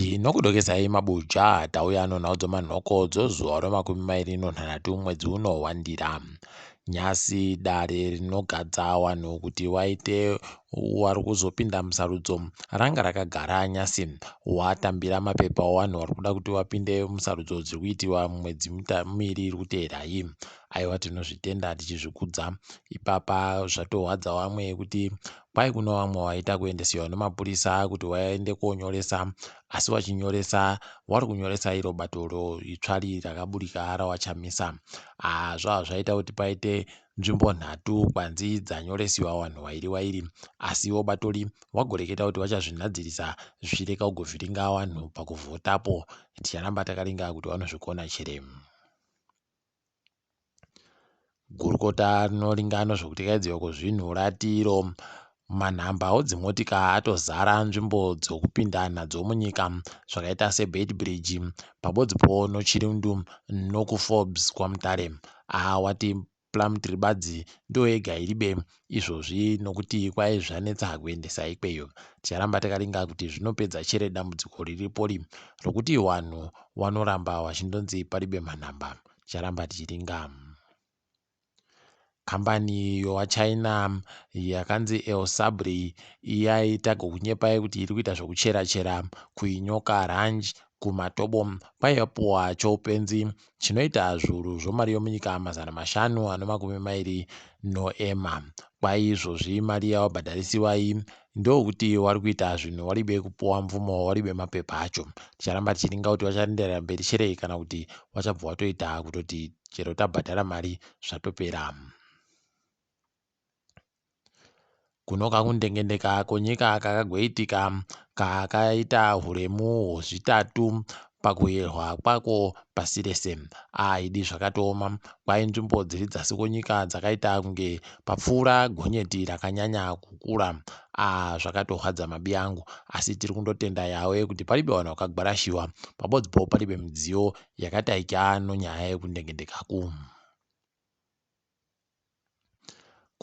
Tinokudokezai mabuja tauya nonhau dzomanhoko dzozuva romakumi mairi nonhanhatu mwedzi uno waNdira. Nyasi dare rinogadza wanhu kuti waite wari kuzopinda musarudzo ranga rakagara nyasi watambira mapepa owanhu wari kuda kuti wapinde musarudzo dziri kuitiwa mumwedzi miviri iri kuteera iyi. Aiwa tinozvitenda tichizvikudza ipapa zvatohwadza wamwe kuti Kwai kuno vamwe waita kuendesiwa nemapurisa kuti waende konyoresa asi wachinyoresa wari kunyoresa iro bato itsva rakaburika rawaChamisa. Haa zvava zvaita kuti paite nzvimbo nhatu kwanzi dzanyoresiwa vanhu wairi wairi asiwo batori wagoreketa kuti wachazvinhadzirisa zvichireka kugovhiringa vanhu pakuvhotapo. Ticharamba takaringa kuti wanozvikona chere. Gurukota rinoringa nezvekutekaidziwa kwezvinhu rati iro manhamba odzimotika atozara nzvimbo dzokupinda nadzo munyika zvakaita seBeitbridge pabodzipo noChirundu nokuForbes kwaMutare. Haa wati Plumtree badzi ndoyega iribe izvozvi nokuti kwai zvanetsa kuendesa ikweyo. Ticharamba takaringa kuti zvinopedza chere dambudziko riripori rokuti wanhu wanoramba wachindonzi paribe manhamba. Ticharamba tichiringa. Kambani yowaChina yakanzi El Sabri yaita gokunyepai kuti iri kuita zvekuchera chera kuInyoka Ranch kuMatobo kwaivapuwa choupenzi chinoita zviuru zvomari yomunyika 520 noema. Kwai izvozvi mari yawabhadharisiwa iyi ndokuti wari kuita zvinhu waribe kupuwa mvumo waribe mapepa acho. Ticharamba tichiringa kuti wachaenderera mberi chere kana kuti wachabva watoita kutoti chero tabhadhara mari zvatopera. Kuno kakundengendeka konyika kakagoitika kakaita huremu hwozvitatu pakuyerwa kwako pasi rese. Aah idi zvakatooma, kwai nzvimbo dziri dzasi kwenyika dzakaita kunge papfuura gonyeti rakanyanya kukura. Aah zvakatorwadza mabiyangu asi tiri kundotenda Yahweh kuti paribe vanhu vakagwarashiwa pabodzipo paribe midziyo yakataika nonyaya yekundengendekaku.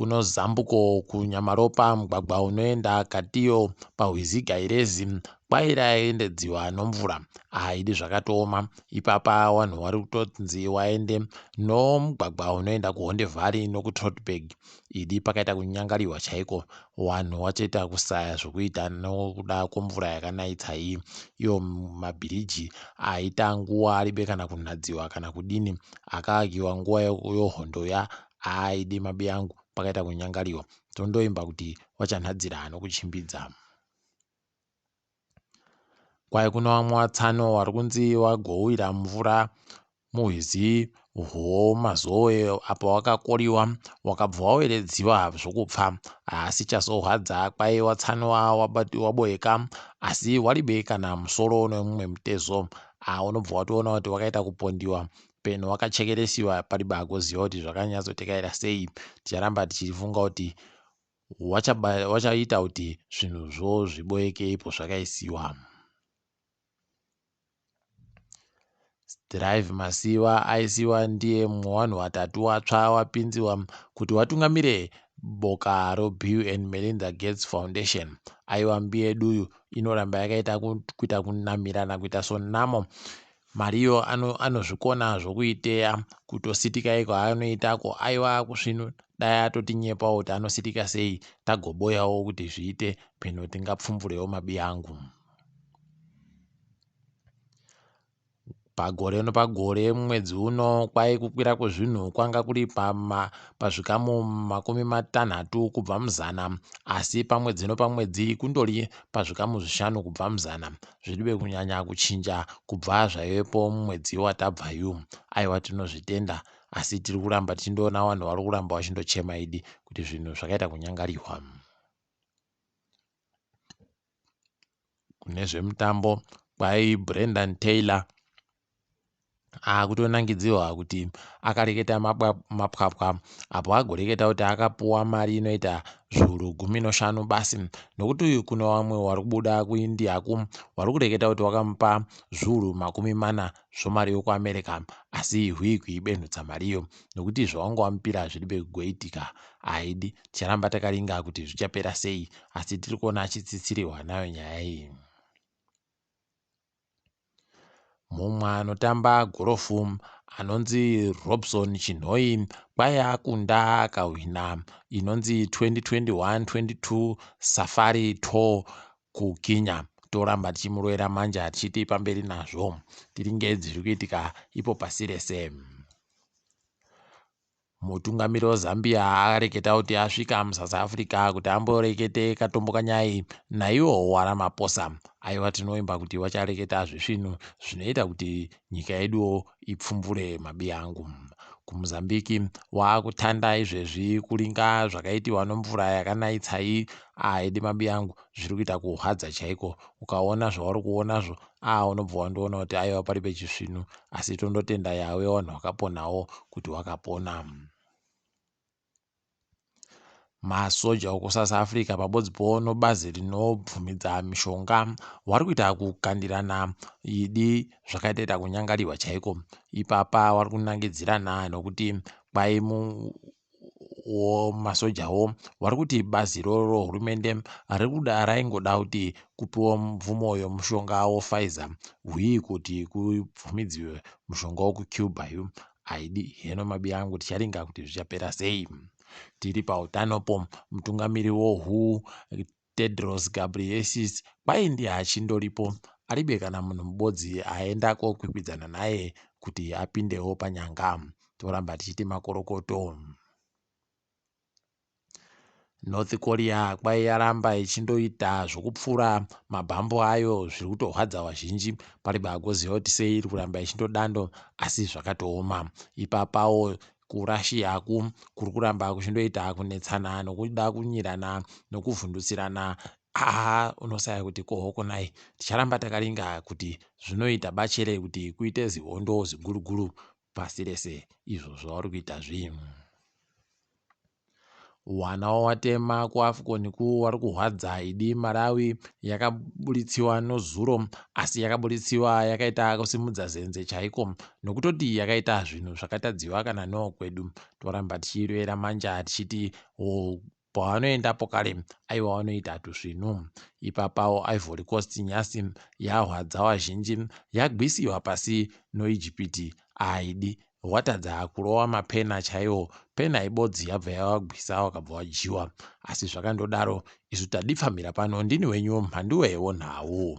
Kuno zambuko kuNyamaropa mugwagwa unoenda Katiyo pahwizi Gairezi kwairaendedziwa nomvura aidi zvakatooma ipapa wanhu wari kutonzi waende nomugwagwa unoenda kuHonde Valley nokuTrotberg idi pakaita kunyangariwa chaiko wanhu watoita kusaya zvokuita nokuda kwomvura yakanaitsa iyi iyo mabhiriji aita nguwa aribe kana kunhadziwa kana kudini akaakiwa nguwa yohondo ya Haa idi mabiyangu pakaita kunyangariwa tondoimba kuti wachanhadzira anokuchimbidza. Kwai kuno vamwe vatsano vari kunzi vagowira mvura muhwizi hwoMazowe apo wakakoriwa wakabva waweredziwa zvokupfa asi chazohwadza kwai watsano waboeka asi waribe kana musoro nemumwe mutezo unobva watoona kuti wakaita kupondiwa Peno wakachekeresiwa paribe agoziva kuti zvakanyatsotekaira sei. Ticharamba tichifunga kuti wachaita kuti zvinhuzvo zviboeke ipo zvakaisiwa. Strive Masiyiwa aisiwa ndiye mumwe wanhu watatu watsva wapinziwa kuti watungamire boka roBill and Melinda Gates Foundation. Aiwa mbi yeduyu inoramba yakaita kuita kunamirana kuita sonamo Mariyo anozvikona zvokuiteya kutositika iko anoitako aiwa kusvinu dai atotinyepawo kuti anositika sei tagoboyawo kuti zviite peno tingapfumvurewo mabiyangu. Pagore nopagore mwedzi uno kwai kukwira kwezvinhu kwanga kuri pazvikamu 60 kubva muzana asi pamwedzi nopamwedzi kundori pazvikamu zvishanu kubva muzana. Zviribe kunyanya kuchinja kubva zvaivepo mumwedzi watabva yu. Aiwa tinozvitenda asi tiri kuramba tichindoona vanhu vari kuramba vachindochema idi kuti zvinhu zvakaita kunyangarihwa. Kune zvemitambo kwai Brendan Taylor akutonangidzirwa kuti akareketa mapwapwa apo agoreketa kuti akapuwa mari inoita zviuru 15 basi nokuti kune vamwe wari kubuda kuIndia ku wari kureketa kuti wakamupa zviuru 40 zvomari yokuAmerica asi hwii kuibenhutsa mariyo nokuti zvawanga wamupira zviri bekugoitika haidi ticharamba takaringa kuti zvichapera sei asi tiri kuona achitsitsirirwa nayo nyaya iyi. Mumwe anotamba gorofu anonzi Robson Chinhoi kwai akunda akahwina inonzi 2021-22 Safari Tour kuKenya. Toramba tichimurovera manja tichiti pamberi nazvo. Tiri ngedzi zviri kuitika ipo pasi rese. Mutungamiri weZambia areketa kuti asvika muSouth Africa kuti amborekete katombo kanyai naiwo waRamaphosa. Aiwa tinovimba kuti wachareketa zvisvinu zvinoita kuti nyika yeduwo ipfumbure mabiyangu. KuMozambique waakutanda izvezvi kuringa zvakaitiwa nomvura yakanaitsai. Aidi mabiyangu zviri kuita kuhwadza chaiko. Ukaona zvauri kuonazvo unobva wandoona kuti aiwa pari pechisvinu, asi tondotenda Yawe vanhu vakaponawo kuti wakapona. Masoja okuSouth Africa pabodzi po nobazi rinobvumidza mishonga wari kuita kukandirana idi zvakaita kunyangariwa chaiko. Ipapa wari kunangidzirana nokuti kwai masojawo wari kuti bazi roro hurumende rikuda raingoda kuti kupiwa mvumo yomushonga woPfizer hwii kuti kubvumidziwe mushonga wekuCuba yu. Aidi heno mabiyangu ticharinga kuti zvichapera sei. Tiri pautanopo, mutungamiri woWHO Tedros Ghebreyesus kwai ndiye achindoripo, aribe kana munhu mubodzi aenda kokwikwidzana naye kuti apindewo panyanga. Toramba tichiti makorokoto. North Korea kwai yaramba ichindoita zvokupfura mabhambu ayo zviri kutohwadza vazhinji. Paribe agoziva kuti sei iri kuramba ichindodando, asi zvakatooma. Ipapawo kuRussia kuri kuramba kuchindoita kunetsana nokuda kunyirana nokuvhundutsirana. Unosaya kuti kohoko nai. Ticharamba takaringa kuti zvinoita bachere kuti kuite zihondo ziguruguru pasi rese izvo zvavari kuita zvinhu. Wana watema kuAfcon ku wari kuhwadza idi. Malawi yakaburitsiwa nozuro, asi yakaburitsiwa yakaita kusimudza zenze chaiko nokutoti yakaita zvinhu zvakatadziwa kana nokwedu. Toramba tichirovera manja tichiti pavanoendapo kare aiwa vanoita tusvinu. Ipapawo Ivory Coast nyasi yahwadza vazhinji, yagwisiwa pasi noIjipiti. Aidi watadza kurova mapena chaiwo, pena ibodzi yabva yavagwisa wakabva wajiwa. Asi zvakandodaro, isu tadipfamira pano. Ndini wenyu Mhanduwe wonhau.